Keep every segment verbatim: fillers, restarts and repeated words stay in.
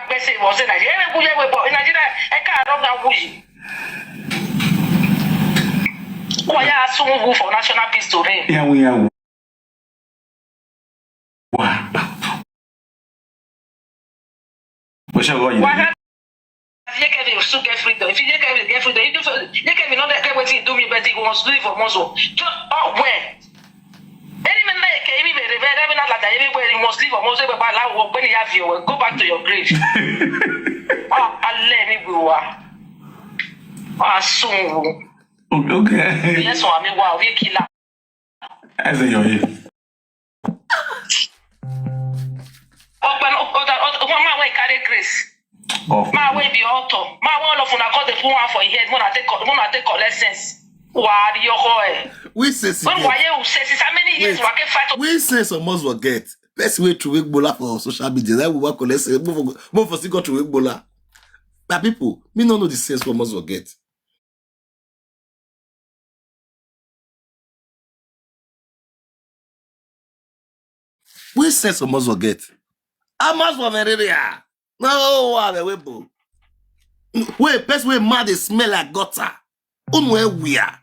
Person was in Nigeria. Every Nigeria, I can't run that way. Why are some who for national peace to reign? Yeah, we are. Wow. What's your going? Why can't J K V still get freedom? If J K V get freedom, you do so. J K V not get wetin do me, but he must leave for Mosul. Just oh where? Any man like any man, even not like that. Anywhere you must leave for Mosul. But allow work when you have your work, go back to your grave. Ah, I let me go. Ah, soon. Okay. Yes, so I mean, wow, we kill. Eze yoye. Open up other, other one man wey carry grace. Oh. Man wey be author. Man wey all of una come dey put one for him head. Una take co- una take collect sense. Wari yoko eh. We say When sigaret. Waye who says how many years Wait. Wake fight? We say some must forget. Person wey throw egbola for social media. That we wan collect sense. Move for, move for still go throw egbola. My people, me no know the sense for must forget. We say some must forget. How much for malaria? No, I will wait. Wait, person wey mad dey smell like gutter. Unu e wia?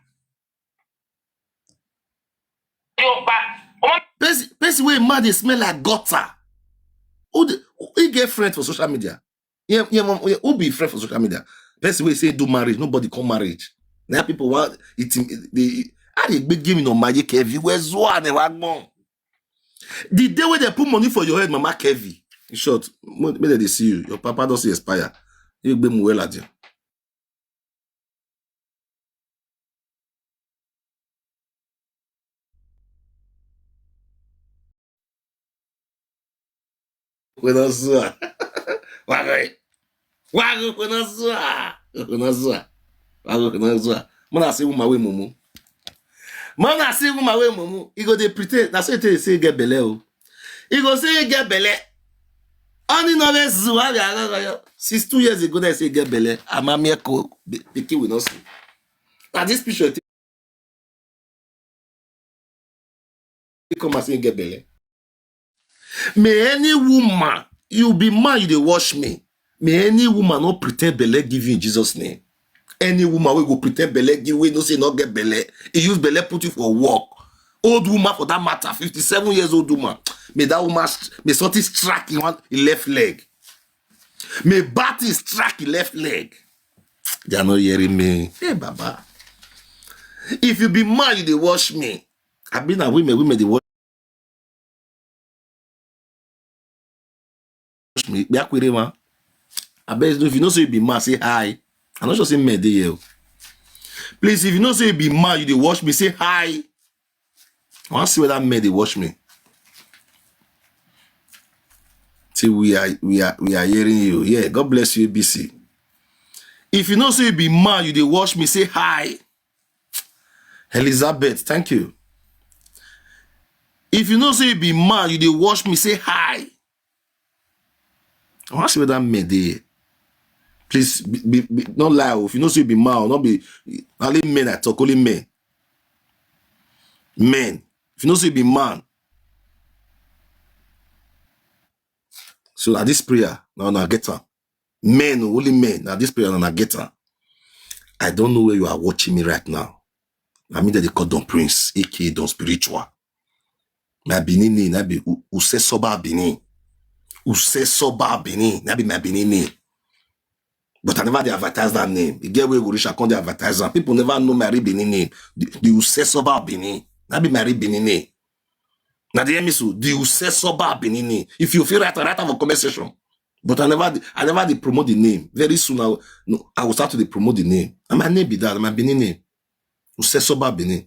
Yoruba. Person person wey mad dey smell like gutter. Who dey who get friend for social media? Yeah, yeah, mom, yeah, who be friend for social media? Person wey say do marriage, nobody come marriage. Now people want it. The how dey gbé game in on magic everywhere. Zua never gone. The day wey dem put money for your head, Mama Kevi. In short, mo- make dem dey see you. Your papa don see expire. You gbé mu well at you. Kwenazua. Wagoi. Wago kwenazua. Kwenazua. Wago kwenazua. Mona say woman wey mumu. Mona say woman wey mumu. He go dey pretend. Na so he take say he get belle o. He go say he get belle. Only no be zua be agogoyo. Since two years ago, they say he get belle. Amamieko pikin we no see. Na this picture he come and say he get belle. May any woman, you be man, you dey watch me. May any woman not pretend belle give you in Jesus' name. Any woman wey go pretend belle give wey no say no get belle, he use belle put you for work. Old woman for that matter, fifty-seven years old woman. May that woman st- may something strike in one in left leg. May batty strike in left leg. They are not hearing me. Hey Baba. If you be man, you dey watch me. I been a women, women they watch me. Be a query man. I bet if you know say you be man, say hi. I not just say men dey here. Please, if you know say you be man, you dey watch me, say hi. I want to see whether men they watch me. See, we are we are we are hearing you. Yeah, God bless you, A B C. If you know say you be man, you dey watch me, say hi. Elizabeth, thank you. If you know say you be man, you dey watch me, say hi. I want to see whether men dey. Please be, be, be, not lie. Oh. If you know say you be man, not be only men I talk, only men. Men. If you know say you be man. So at this prayer, now now get am. Men, only men. Now this prayer, now get am. I don't know where you are watching me right now. I mean that they call Don Prince, A K A Don Spiritual. My Benin name, that be U- Use Soba Benin. Use Soba Benin, that be my Benin name. But I never dey advertise that name. The girl wey go reach, I come dey advertise am. People never know my real Benin name. The, the Use Soba Benin, that be my real Benin name. Now they hear me so, the Use Soba Benin name. If you feel right, write am for comment section. But I never, dey- I never dey promote the name. Very soon, I will, no, I will start to dey promote the name. And my name be that, my Benin name. Use Soba Benin.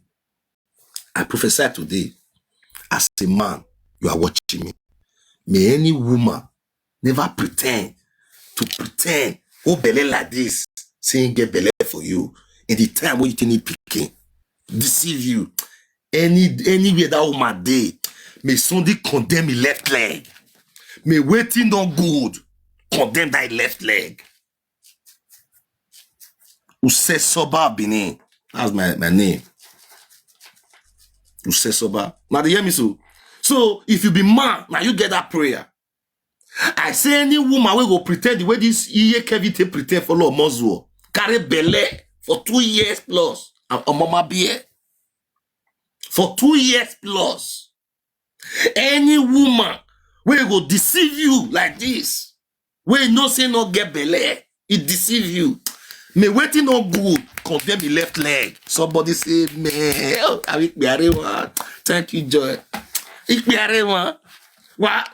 I prophesy today, as a man, you are watching me. May any woman never pretend to pretend, oh, belle like this, saying get belle for you. In the time when you think pikin, deceive you. Any anywhere that woman dey, may Sunday condemn him left leg. May waiting not good condemn that left leg. Use Soba Benin. That's my, my name. Use Soba. Now they hear me so. So if you be man, now you get that prayer. I say any woman wey go pretend the way this Iye Kevin take pretend for Lord Moswo, carry belle for two years plus, and Omoma beer for two years plus. Any woman wey go deceive you like this, wey know say no get belle, e deceive you. May wetin no good condemn the left leg. Somebody say, man, oh, I will be one. Thank you, Joy. Ikpe one. What?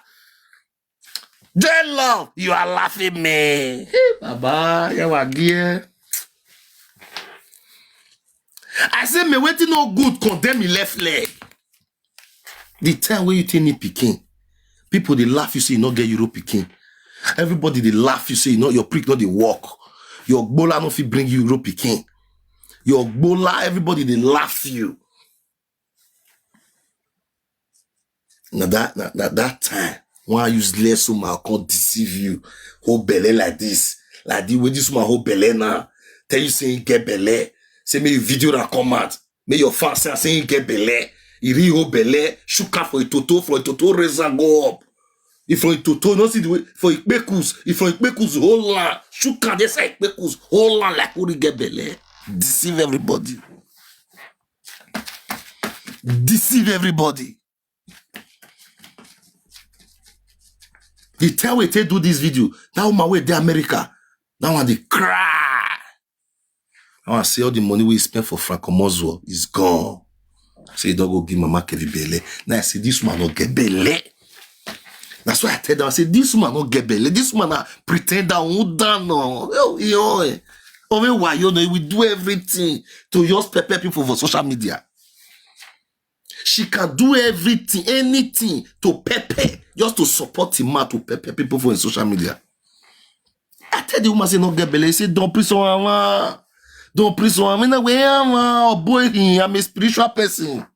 Joy Love, you are laughing me. Hey, Baba, you are dear. I say, may wetin no good condemn the left leg. The time wey you take need pikin, people dey laugh you say you no get Euro pikin. Everybody dey laugh you say you no, your prick no dey work. Your gbola no fit bring you Euro pikin. Your gbola, everybody dey laugh you. Na that, na, na that time, one useless woman come deceive you. Hold belle like this, like the way this woman hold belle now. Tell you say he get belle. Say make you video and come out. Make your fans say, say he get belle. He really hold belle. Shook am for a toto, for a toto, raise am go up. If for a toto, no see the way for Ikpekus. If for Ikpekus, hold on. Shook am, they say Ikpekus, hold on like who dey get belle. Deceive everybody. Deceive everybody. The time we take do this video, that woman wey dey America, that one dey cry. I want to say all the money we spend for Franco Moswo is gone. Say you don't go give Mama Kevin belle. Now I say this woman no get belle. That's why I tell them, I say this woman no get belle. This woman na pretender, who down no. Yo, yo, eh. Ome Wayo, no, he will do everything to just pepper people for social media. She can do everything, anything to pepper, just to support him man, to pepper people for his social media. I tell the woman say no get belle. He say don't prison awa, don't prison awa. Na where awa, oh boy, he, I'm a spiritual person.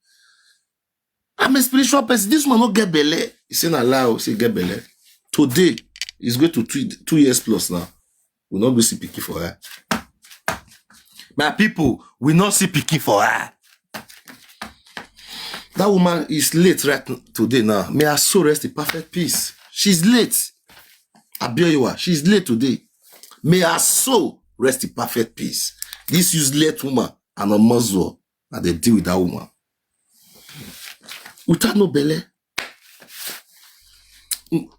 I'm a spiritual person. This woman no get belle. He say na lie, he say get belle. Today is going to two, two years plus now. We no go see pikin for her. My people, we no see pikin for her. That woman is late right today now. May her soul rest in perfect peace. She's late. Abioyiwa, she's late today. May her soul rest in perfect peace. This useless woman and a muzzle, and they deal with that woman. Without no belle.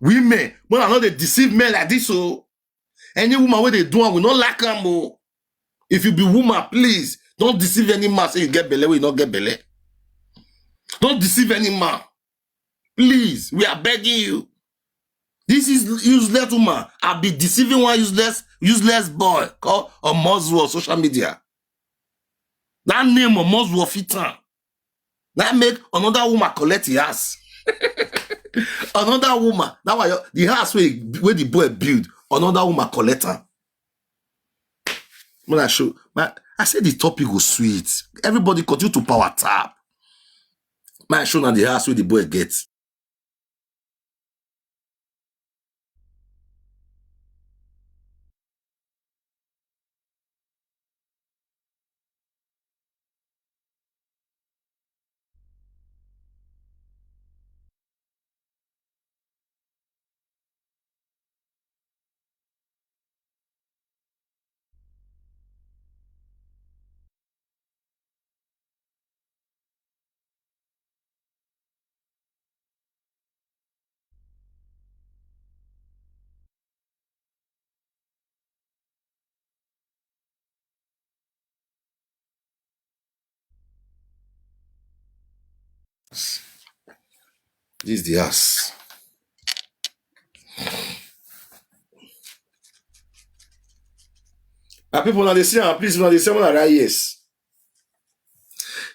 Women, when I know they deceive men like this, so any woman wey dey do am, we no like am o. If you be woman, please don't deceive any man. Say you get belle, we no get belle. Don't deceive any man. Please, we are begging you. This is useless woman. I be deceiving one useless, useless boy called Omozu on social media. That name Omozu fit am. That make another woman collect the house. Another woman. That why the house where, where the boy build, another woman collect am. When I show, my, I said the topic was sweet. Everybody continue to power tap. My show now the house where the boy gets. This is the ass. My people, now they see, please, now they see, right? Yes.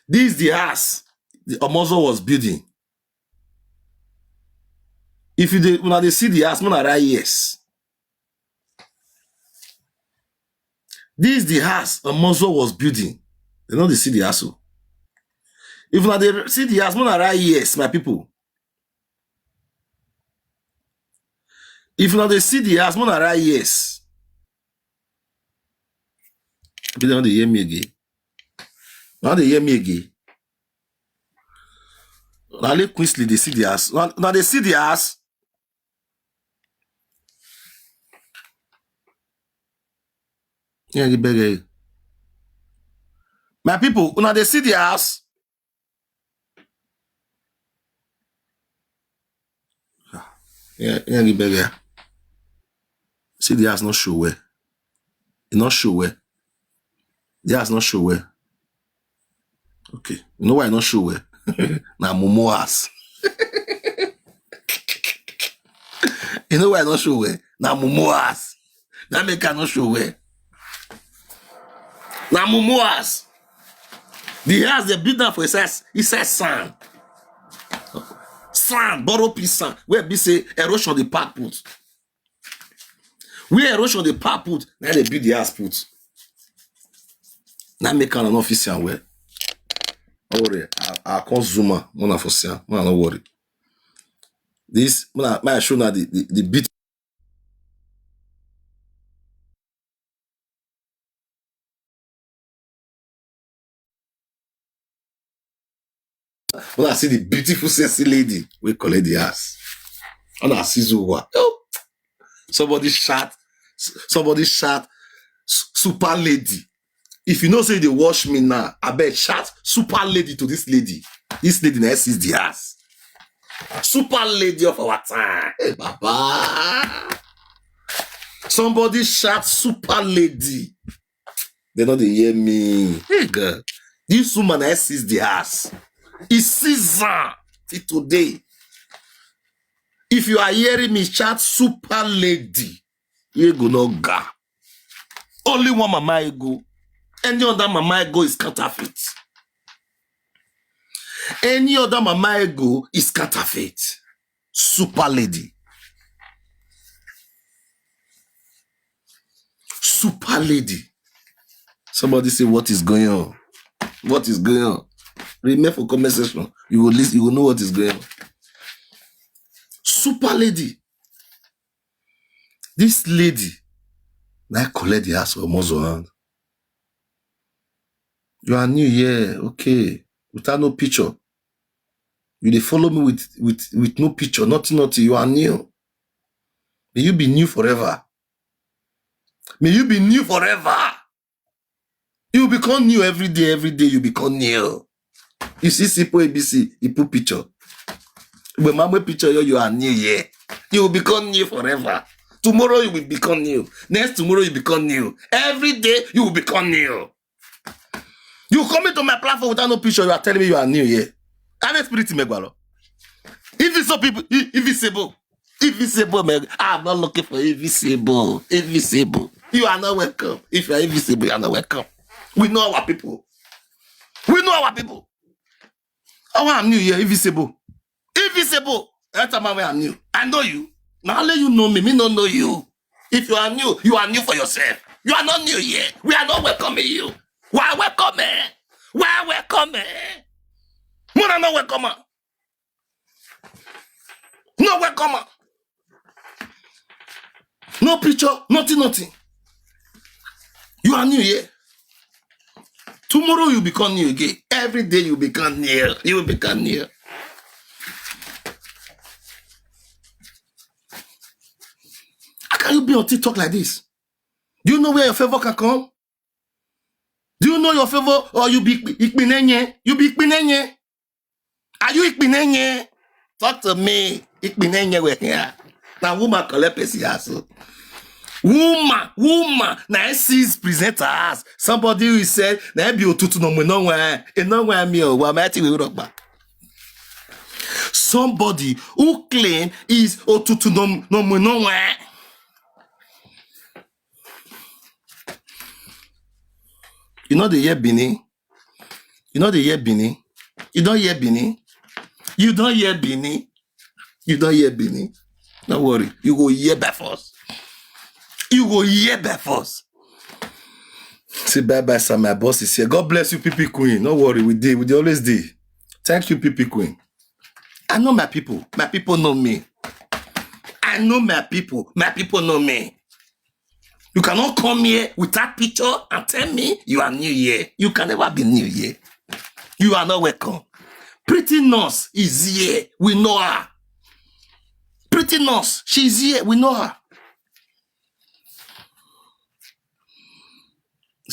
This is the house the Omozo was building. If you dey, una dey see the house, una write yes. This is the house Omozo was building. They no dey see the house o. If una dey see the house, una write yes, my people. If una dey see the house, una write yes. People don dey hear me again. Now they hear me again. Now let Queensley dey see the house. Now, now they see the house. Yeah, the beggar. My people, una dey see the house? Yeah, yeah, the beggar. See the house not show where. E not show where. The house not show where. Okay. You know why e not show where? Na mumu house. You know why e not show where? Na mumu house. That make I not show where. Na mumu house. The house they build am for inside, inside sand. Sand, borrow piece sand. Where be say erosion dey pack put. Where erosion dey pack put, na dey build the house put. Na make am no fit see am well. No worry, I, I come zoom am. Una for see am. Una no worry. This, una, make I show una the, the, the beat. Una see the beautiful, sexy lady wey collect the house. Una see Zuwa. Oh, somebody shout, somebody shout, "Su-, super lady." If you know say you dey watch me now, I bet shout super lady to this lady. This lady na seize the house. Super lady of our time. Hey, Baba. Somebody shout super lady. They no dey hear me. Hey, God. This woman na seize the house. It's season till today. If you are hearing me, shout super lady. You go no ga. Only one mama ego. Any other mama ego is counterfeit. Any other mama ego is counterfeit. Super lady. Super lady. Somebody say, "What is going on? What is going on?" Remain for comment section. You will listen, you will know what is going on. Super lady. This lady, na collect the house for Mozo hand. You are new here, okay. Without no picture. You dey follow me with, with, with no picture, nothing, nothing. You are new. May you be new forever. May you be new forever. You become new every day, every day you become new. You see Sipo A B C, he put picture. When mama picture you, you are new here. You will become new forever. Tomorrow you will become new. Next tomorrow you become new. Every day you will become new. You come into my platform without no picture, you are telling me you are new here. Have a spirit, Megbalo. If it's so people, if it's able, if it's able, man, I'm not looking for invisible. Invisible. You are not welcome. If you are invisible, you are not welcome. We know our people. We know our people. Oh, I'm new here, invisible. Invisible. That's a man where I'm new. I know you. Now let you know me. Me no know you. If you are new, you are new for yourself. You are not new here. We are not welcoming you. Why welcome, eh? Why welcome, eh? Mona no welcome, am. No welcome, am. No picture, nothing, nothing. You are new here. Tomorrow you become new again. Every day you become new. You will become new. How can you be on TikTok like this? Do you know where your favor can come? Do you know your favor, or you be Ikpinenye? You be Ikpinenye. Are you Ikpinenye? Talk to me. Ikpinenye were here. Now woman collect person here so. Woman, woman, na seize presenter house. Somebody who said, "Na be otutu no mo no wa, e no wa mi o, wa ma ti we rock back." Somebody who claim is otutu no, no mo no wa. You know the year Benin. You know the year Benin. You don't hear Benin. You don't hear Benin. You don't hear Benin. No worry. You go hear by force. You go hear by force. Say bye bye, sir. My boss is here. God bless you, P P Queen. No worry. We dey. We dey always dey. Thank you, P P Queen. I know my people. My people know me. I know my people. My people know me. You cannot come here without picture and tell me you are new here. You can never be new here. You are not welcome. Pretty nurse is here. We know her. Pretty nurse, she's here. We know her.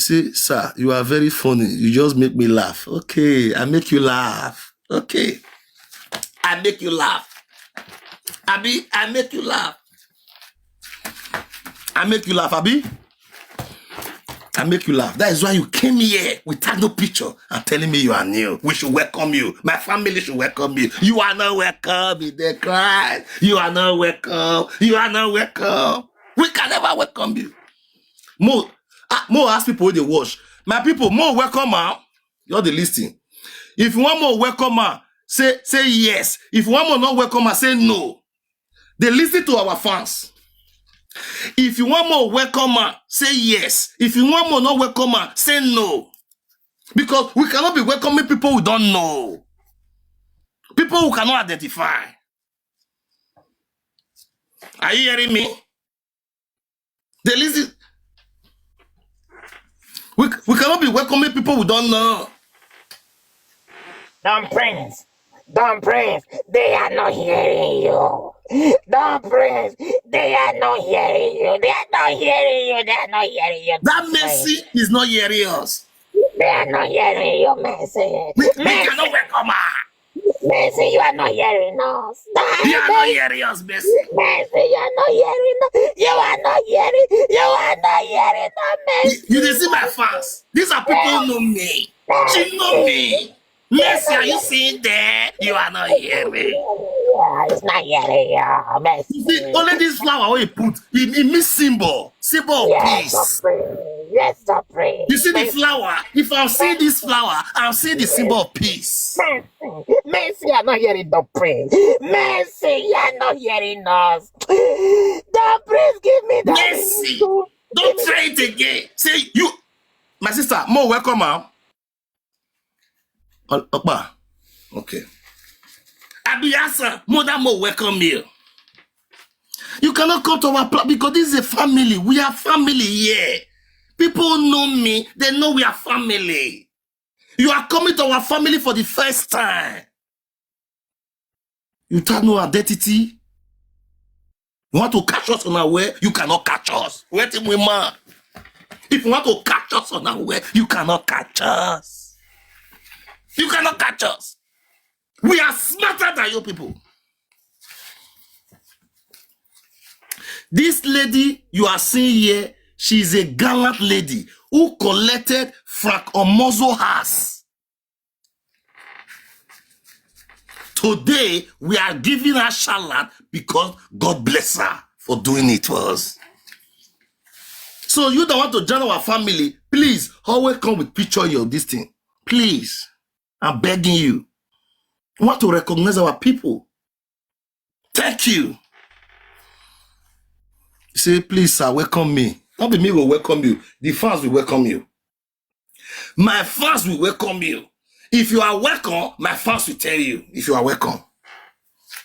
say, "Sir, you are very funny. You just make me laugh." Okay, I make you laugh. Okay. I make you laugh. Abi, I make you laugh. I make you laugh, Abi. I make you laugh. That is why you came here without no picture and telling me you are new. We should welcome you. My family should welcome you. You are not welcome in the Christ. You are not welcome. You are not welcome. We can never welcome you. Mo, ah, Mo ask people wey dey watch. My people, Mo welcome am. You're the listing. If you want Mo welcome am, say say yes. If you want Mo not welcome am, say no. They listen to our fans. If you want Mo welcome am, say yes. If you want Mo not welcome am, say no. Because we cannot be welcoming people we don't know. People who cannot identify. Are you hearing me? They listen. We, we cannot be welcoming people we don't know. Don't Prince. Don't Prince. They are not hearing you. Don't Prince. They are not hearing you. They are not hearing you. They are not hearing you. That Mercy is not hearing us. They are not hearing you, Mercy. We, we Mercy. Cannot welcome her. Mercy, you are not hearing us. You are not hearing us, Mercy. Mercy, you are not hearing us. You are not hearing. You are not hearing us, Mercy. You, you dey see my fans. These are people who know me. She know me. Mercy, are you seeing there? You are not hearing. Yeah, it's not hearing you. Mercy. You see, only this flower wey you put, it, it means symbol. Symbol of peace. Yes, Supreme. Yes, Supreme. You see the flower? If I'm seeing this flower, I'm seeing the symbol of peace. Mercy, Mercy, you are not hearing the praise. Mercy, you are not hearing us. The praise, give me the Mercy. Don't try it again. Say you, my sister, Mo welcome am. Opa. Okay. Abiyasa, Mother Mo welcome you. You cannot come to our pla-, because this is a family. We are family here. People know me. They know we are family. You are coming to our family for the first time. You have no identity. You want to catch us unaware? You cannot catch us. Wait till we man. If you want to catch us unaware, you cannot catch us. You cannot catch us. We are smarter than you people. This lady you are seeing here, she is a gallant lady who collected Frank Omozo house. Today, we are giving her shalat because God bless her for doing it for us. So you don't want to join our family, please always come with picture of this thing. Please, I'm begging you. We want to recognize our people. Thank you. Say, please, sir, welcome me. Not be me will welcome you. The fans will welcome you. My fans will welcome you. If you are welcome, my fans will tell you if you are welcome.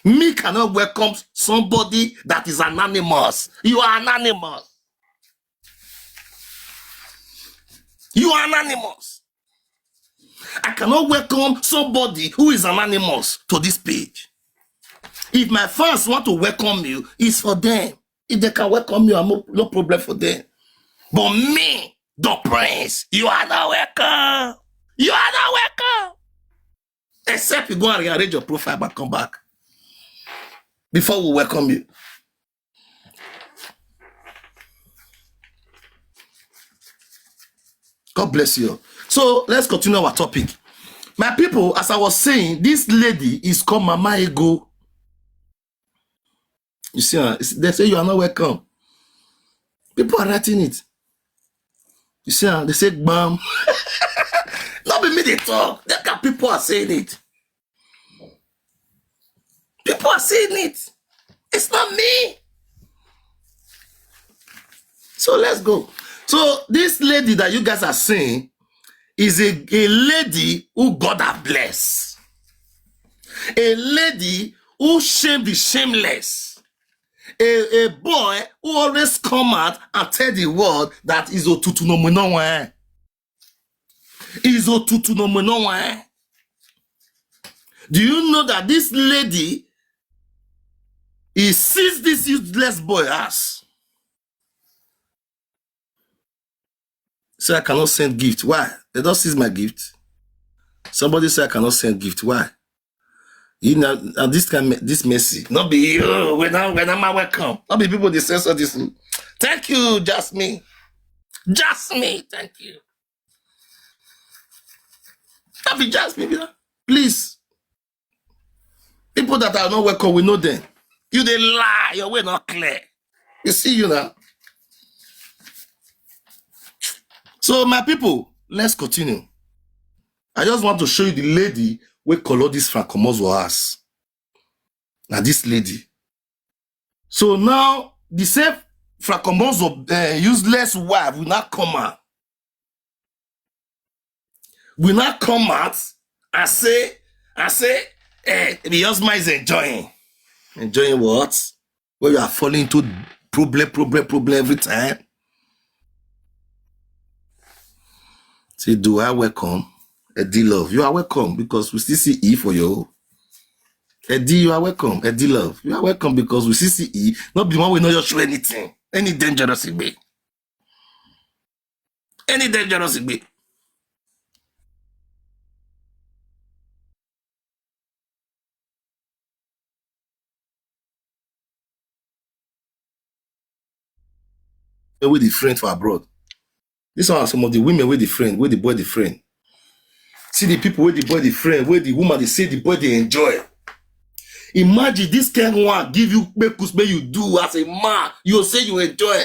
Me cannot welcome somebody that is anonymous. You are anonymous. You are anonymous. I cannot welcome somebody who is anonymous to this page. If my fans want to welcome you, it's for them. If they can welcome you, I'm no, no problem for them. But me, the prince, you are not welcome. You are not welcome. Except you go and rearrange your profile and come back before we welcome you. God bless you. So let's continue our topic. My people, as I was saying, this lady is called Mama Ego. You see, uh, they say you are not welcome. People are writing it. You see, uh, they say bam. Not be me they talk. That kind people are saying it. People are saying it. It's not me. So let's go. So this lady that you guys are seeing is a, a lady who God have blessed. A lady who shame the shameless. A, a boy who always come out and tell the world that is otutu no mo no wan. Is otutu no mo no wan. Do you know that this lady, he sees this useless boy as? Say I cannot send gift. Why? They don't seize my gift. Somebody say I cannot send gift. Why? You know, and this time, this mercy. Not be you. When I, when I'm welcome. Not be people they say so this. Thank you, Jasmine. Jasmine, thank you. Not be Jasmine, you know. Please. People that are not welcome, we know them. You they lie. Your way not clear. You see you now. So my people, let's continue. I just want to show you the lady wey color this Frank Omozo ass. Now this lady. So now the same Frank Omozo uh, useless wife will not come out. Will not come out and say and say, eh, the husband is enjoying. Enjoying what? Where you are falling into problem, problem, problem every time. Say, do I welcome? Eddie Love, you are welcome because we still see E for you. Eddie, you are welcome. Eddie Love, you are welcome because we still see E. Not be one we know you show anything. Any dangerous in me. Any dangerous in me. Wey dey friend for abroad. These are some of the women wey dey friend, wey the boy dey friend. See the people wey the boy dey friend, wey the woman dey say the boy dey enjoy. Imagine this kind one give you kpekus make you do as a man, you say you enjoy.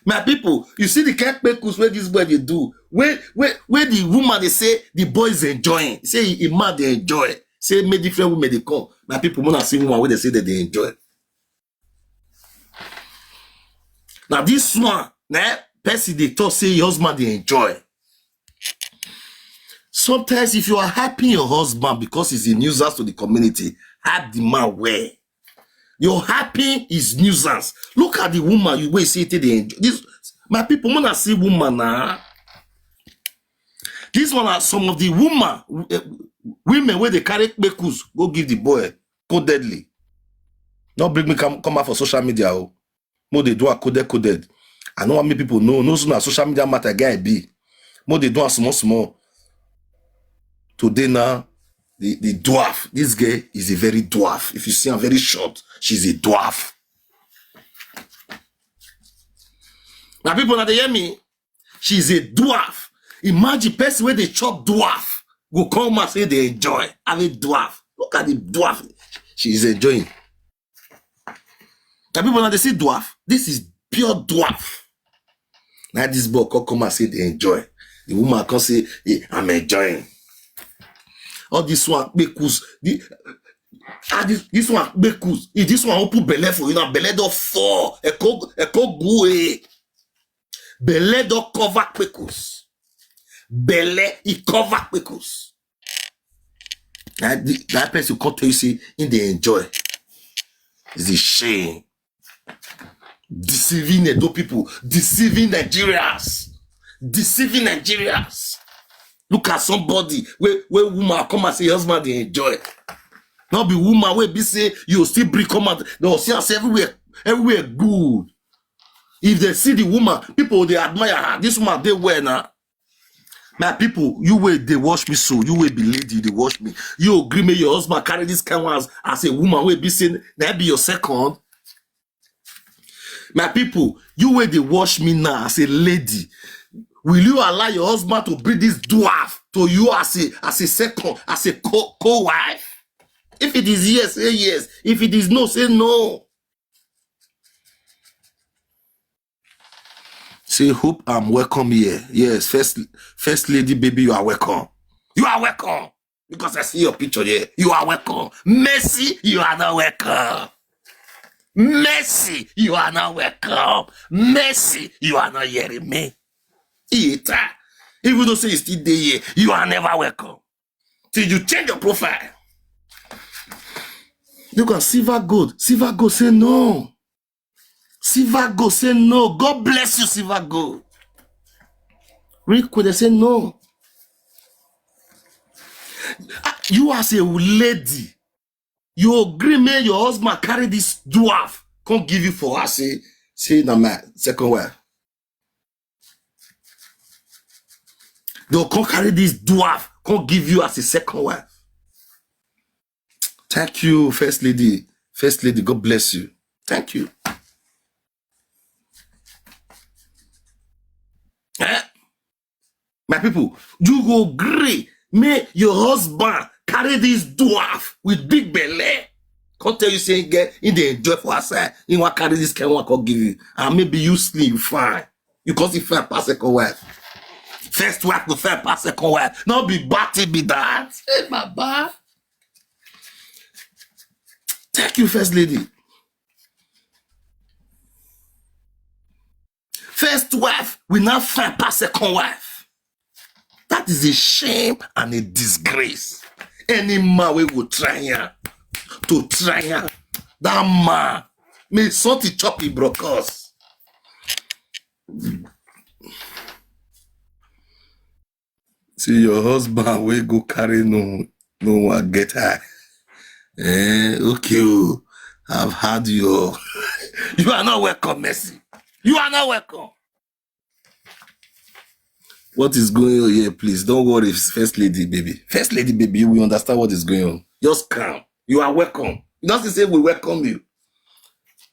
My people, you see the kind kpekus wey this boy dey do, wey wey wey the woman dey say the boy is enjoying, say a man dey enjoy, say make different women dey come. My people, una see woman wey dey say dem dey enjoy. Now this one, eh, person dey talk say your husband dey enjoy. Sometimes if you are helping your husband because he's a nuisance to the community, help the man well. You're helping his nuisance. Look at the woman you wey say take dey enjoy. This, my people, una see woman now. This one are some of the woman, eh, women wey dey carry kpekus go give the boy codedly. No bring me come, come out for social media o. Mo dey do a coded coded. I no want make people know. No, so na social media matter guy be. Mo dey do am small small. Today now, the, the dwarf. This girl is a very dwarf. If you see her very short, she's a dwarf. Now people, now they hear me. She's a dwarf. Imagine person wey dey chop dwarf go come and say they enjoy. Have a dwarf. Look at the dwarf. She is enjoying. Now people, now they see dwarf. This is pure dwarf. Now this boy come, come and say they enjoy. The woman come say, "Hey, I'm enjoying." All this one, kpekus. The, ah, this, this one, kpekus. If this one open belle for you now, belle don fall. Eko, eko gue. Belle don cover kpekus. Belle, e cover kpekus. That, the, that person come tell you say he dey enjoy. It's a shame. Deceiving Edo people, deceiving Nigerians, deceiving Nigerians. Look at somebody wey, wey woman come and say husband dey enjoy. No be woman wey be say you still bring come out. They will see us everywhere, everywhere good. If they see the woman, people dey admire her. This woman dey well now. My people, you wey dey watch me so, you wey be lady dey watch me. You agree make your husband carry this kind one as, as a woman wey be say na be your second. My people, you wey dey watch me now as a lady, will you allow your husband to bring this dwarf to you as a, as a second, as a co, co-wife? If it is yes, say yes. If it is no, say no. Say, hope I'm welcome here. Yes, first, first lady, baby, you are welcome. You are welcome. Because I see your picture here. You are welcome. Mercy, you are not welcome. Mercy, you are not welcome. Mercy, you are not hearing me. Ita, even though say you still dey here, you are never welcome. Till you change your profile. You can silver gold. Silver gold say no. Silver gold say no. God bless you, silver gold. Real quick, they say no. Ah, you as a lady, you agree make your husband carry this dwarf, come give you for her, say, say na my second wife. They'll come carry this dwarf, come give you as a second wife. Thank you, First Lady. First Lady, God bless you. Thank you. Eh? My people, you go gree make your husband carry this dwarf with big belly. Come tell you say, get in the enjoy for outside. He want carry this kind one, come give you. And maybe you sleep fine. You cause it fine pass second wife. First wife go fine pass second wife. Not be batty be that. Hey, Baba. Thank you, First Lady. First wife will not fine pass second wife. That is a shame and a disgrace. Any man we go try him, to try him, that man may something chop him brokers. See your husband wey go carry no no one get high. Eh, okay, oh, I've had your. You are not welcome, Mercy. You are not welcome. What is going on here, please? Don't worry, First Lady baby. First Lady baby, we understand what is going on. Just calm. You are welcome. You don't say we welcome you.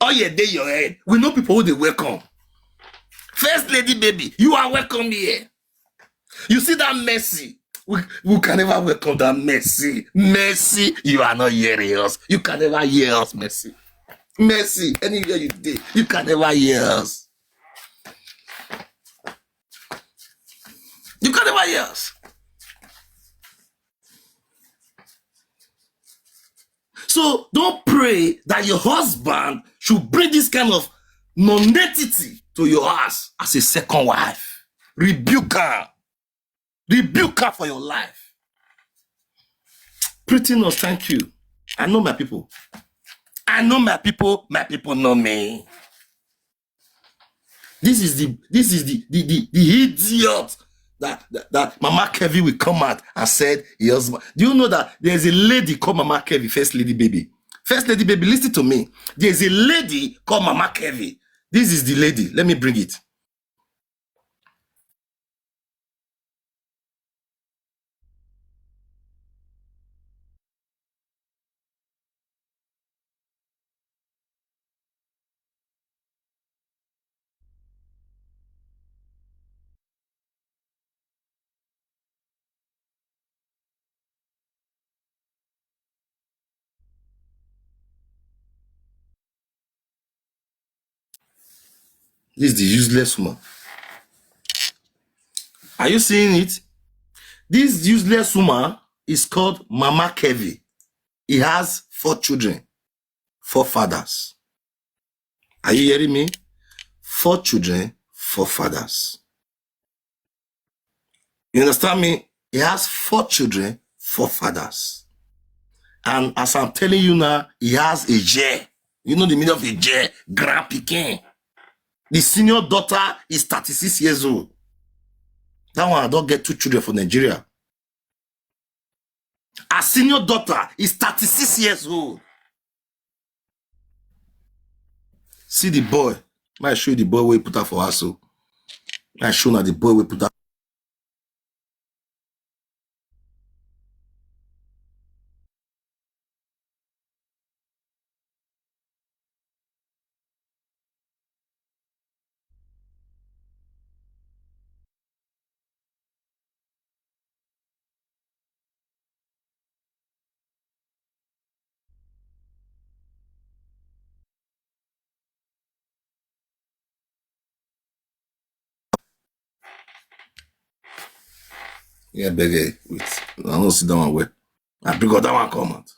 All your day, your head. We know people who they welcome. First Lady baby, you are welcome here. You see that Mercy? We, we can never welcome that Mercy. Mercy, you are not hearing us. You can never hear us, Mercy. Mercy, anywhere you dey, you can never hear us. You can never hear us. So don't pray that your husband should bring this kind of non-entity to your house as a second wife. Rebuke her. Rebuke her for your life. Pretty nurse, thank you. I know my people. I know my people. My people know me. This is the this is the the the, the idiot that, that that Mama Kevin will come out and said he husband. Do you know that there's a lady called Mama Kevin, First Lady baby? First Lady baby, listen to me. There's a lady called Mama Kevin. This is the lady. Let me bring it. This is the useless woman. Are you seeing it? This useless woman is called Mama Kevin. He has four children, four fathers. Are you hearing me? Four children, four fathers. You understand me? He has four children, four fathers. And as I'm telling you now, he has a J. You know the meaning of a J? Grand pikin. The senior daughter is thirty-six years old. That one, I don't get two children for Nigeria. Her senior daughter is thirty-six years old. See the boy. May I show you the boy we put up for us? So I show now the boy we put up. Yeah, beg, eh, wait. I don't see that one well. I bring out that one come out.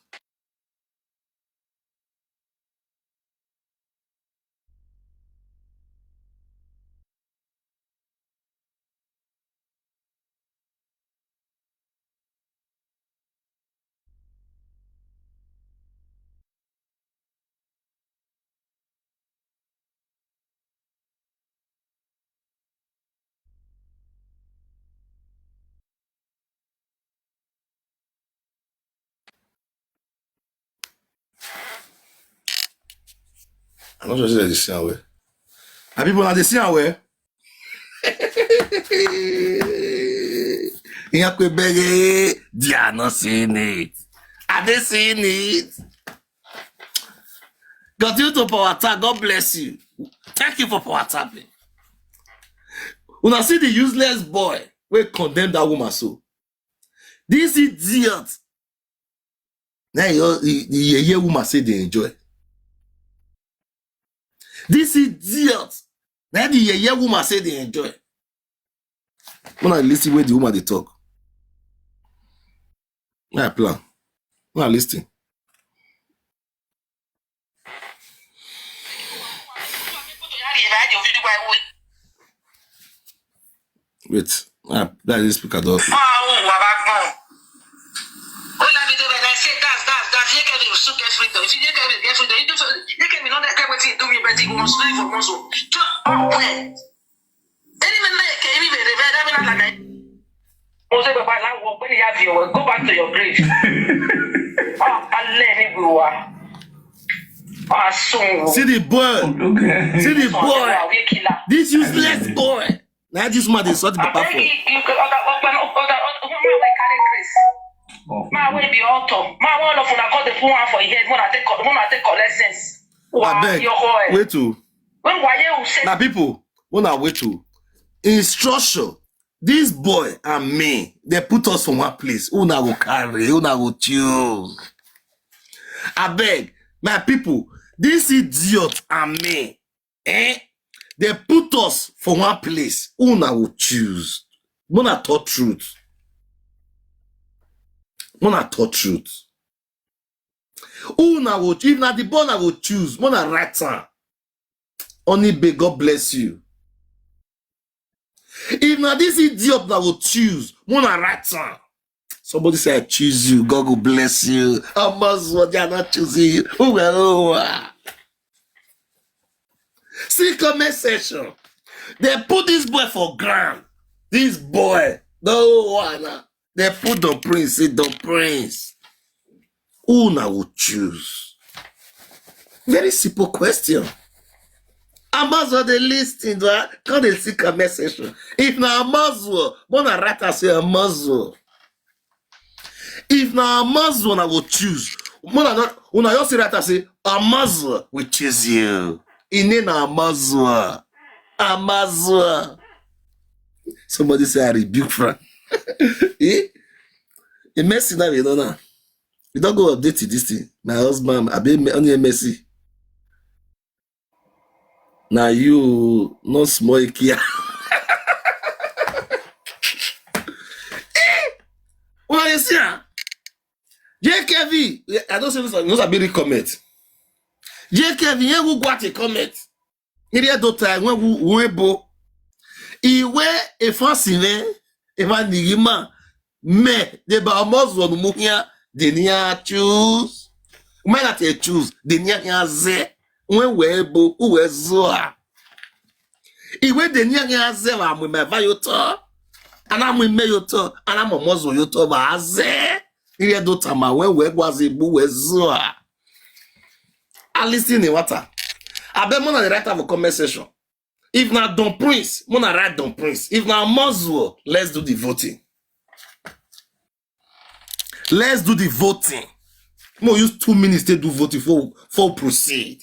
I no sure say they see am well. And people, now they see am well. Iyakwebere, they are not seeing it. Are they seeing it? Continue to power attack. God bless you. Thank you for power tapping. Una see the useless boy wey condemn that woman so. This idiot. Now you, the, the yeye woman say they enjoy. This idiot. Now the yeye woman say they enjoy. When I listen where the woman they talk. When I plan. When I listen. Wait. Ah, that is speaker door. Go back to your grave. Ah, alẹ́ ní gbòòwà. Ah, sùn. See the boy. See the boy. This useless boy. Now this man is such a papa for. Abeg, you, you, other, other, other, other, other, man wey carry grace. Man wey be author. Man wey all of una come dey put one for your head. Una take co-, una take collect sense. Abeg, wait o. When waye u say na people, una wait o. Instruction. This boy and me, they put us for one place. Una go carry, una go choose. Abeg, my people, this idiot and me, eh? They put us for one place. Una go choose. Mona talk truth. Mona talk truth. Una go, if na the boy una go choose, mona write am. Only be God bless you. If na this idiot una go choose, mona write am. Somebody say, "I choose you." God go bless you. Omo, they are not choosing you. Who will, who will? See comment section. They put this boy for ground. This boy, no one. They put the prince, say the prince. Who una go choose? Very simple question. Amazon, they listen to her. Come they see comment section. If na Amazon, mona write am say Amazon. If na Amazon una go choose, mona not, una just say write am say Amazon will choose you. E name na Amazon. Amazon. Somebody say I rebuke Frank. Eh? A messy now, you know now. You don't go update this thing. My husband, I be only a messy. Now you no small here. Eh? Well, you see, ah? J K V, I don't say this, you know, I be read comment. J K V, you go go at a comment. Iri edo tai nwe wu ebo. Iwe efa sine, efa nigima. Me, de ba Amazon mu hia, de ni a choose. Me na te choose, de ni a hia ze. Nwe we ebo, uwe zoa. Iwe de ni a hia ze wa mu me va yoto. Ana mu me yoto, ana mo Amazon yoto ba ze. Iri edo tai ma we we gwa ze bu we zoa. I listen in water. I bet more than the writer for comment section. If na Don Prince, mona write Don Prince. If na Amazon, let's do the voting. Let's do the voting. Mo use two minutes to do voting for, for proceed.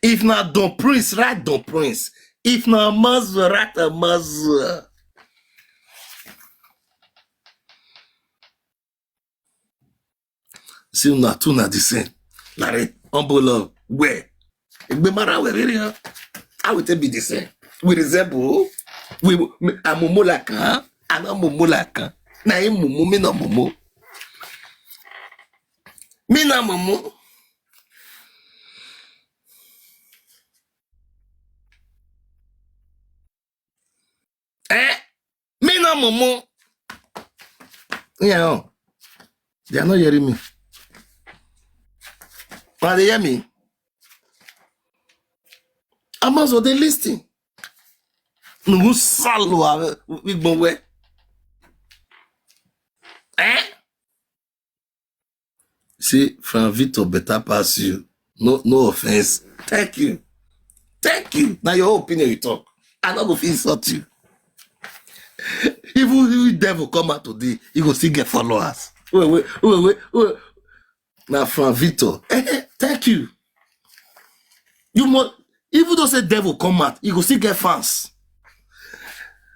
If na Don Prince, write Don Prince. If na Amazon, write Amazon. See, una two na the same. Larry, humble love. Where? Egbe mara we really, huh? How will they be the same? We resemble. We, me, I'm Momo like, huh? I'm not Momo like, huh? Na him Momo, me not Momo. Me not Momo. Eh? Me na Momo. Yeah, oh. They are not hearing me. Are they hear me? Amazon, they listen. No, we sallow, we go where? Eh? See, Frank Victor better pass you. No, no offense. Thank you. Thank you. Now your opinion you talk. I no go fit insult you. Even if devil come out today, he go still get followers. Wait, wait, wait, wait, wait. Now, Frank Victor, eh, eh, thank you. You must, even though say devil come out, he go still get fans.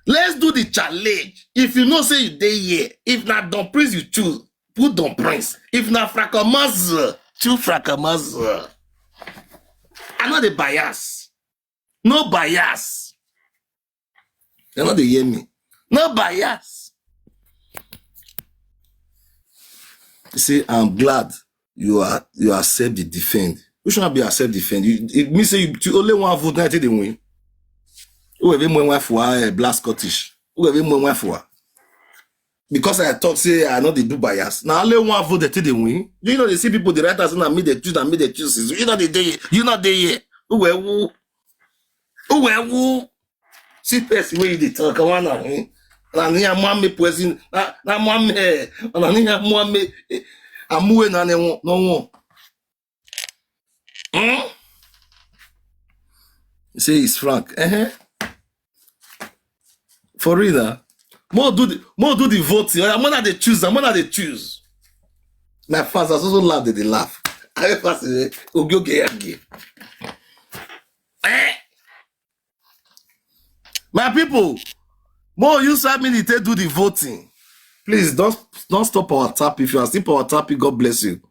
Let's do the challenge. If you know say you dey here, if na Don Prince you choose, put Don Prince. If na Frakamaz, choose Frakamaz. I no dey bias. No bias. Dem no dey hear me. No bias. You see, I'm glad you are, you accept the defend. Which one be accept defend? You, it means say you, you only one vote now, they win. Who have more one for, eh, Black Scottish? Who have more one for? Because I talk say I no dey do bias. Now only one vote that they win. You know they see people, the writers, na me they choose, na me they choose. You know they dey, you know they here. Who were who? Who were who? See person wey you dey talk, I wanna, eh? Na ni amame poison. Na, na amame, eh, na ni amame, eh, amuwe na ne won, no won. Hmm? Say it's Frank. Eh? For real, na. More do the, more do the voting. Oya, more na dey choose, na more na dey choose. My fans are also laugh, they dey laugh. I fans say, "Oge, oge, oge." Eh? My people, more use five minutes to do the voting. Please don't, don't stop power tapping. If you are still power tapping, God bless you.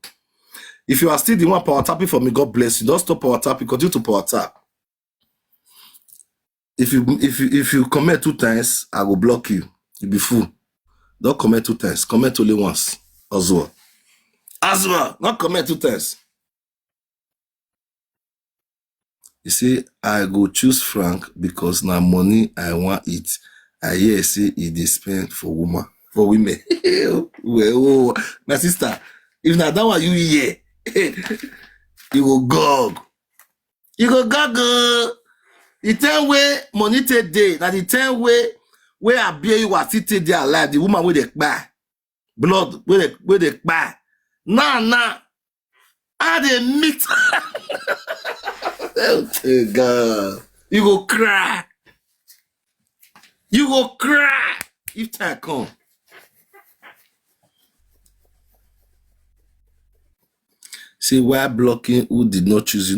If you are still the one power tapping for me, God bless you. Don't stop power tapping. Continue to power tap. If you, if you, if you comment two times, I will block you. You be fool. Don't comment two times. Comment only once. Oswald. Oswald, not comment two times. You see, I go choose Frank because na money I want eat. I hear say e dey spend for woman, for women. Well, oh, my sister, if na that one you hear, you go gog. You go gog. Oh. The time wey money take dey, na the time wey, wey I bear you, I still take dey alive. The woman wey dey kpai, blood wey dey, wey dey kpai. Now, now, I dey meet. Oh God. You go cry. You go cry if time come. Say, why blocking who did not choose you?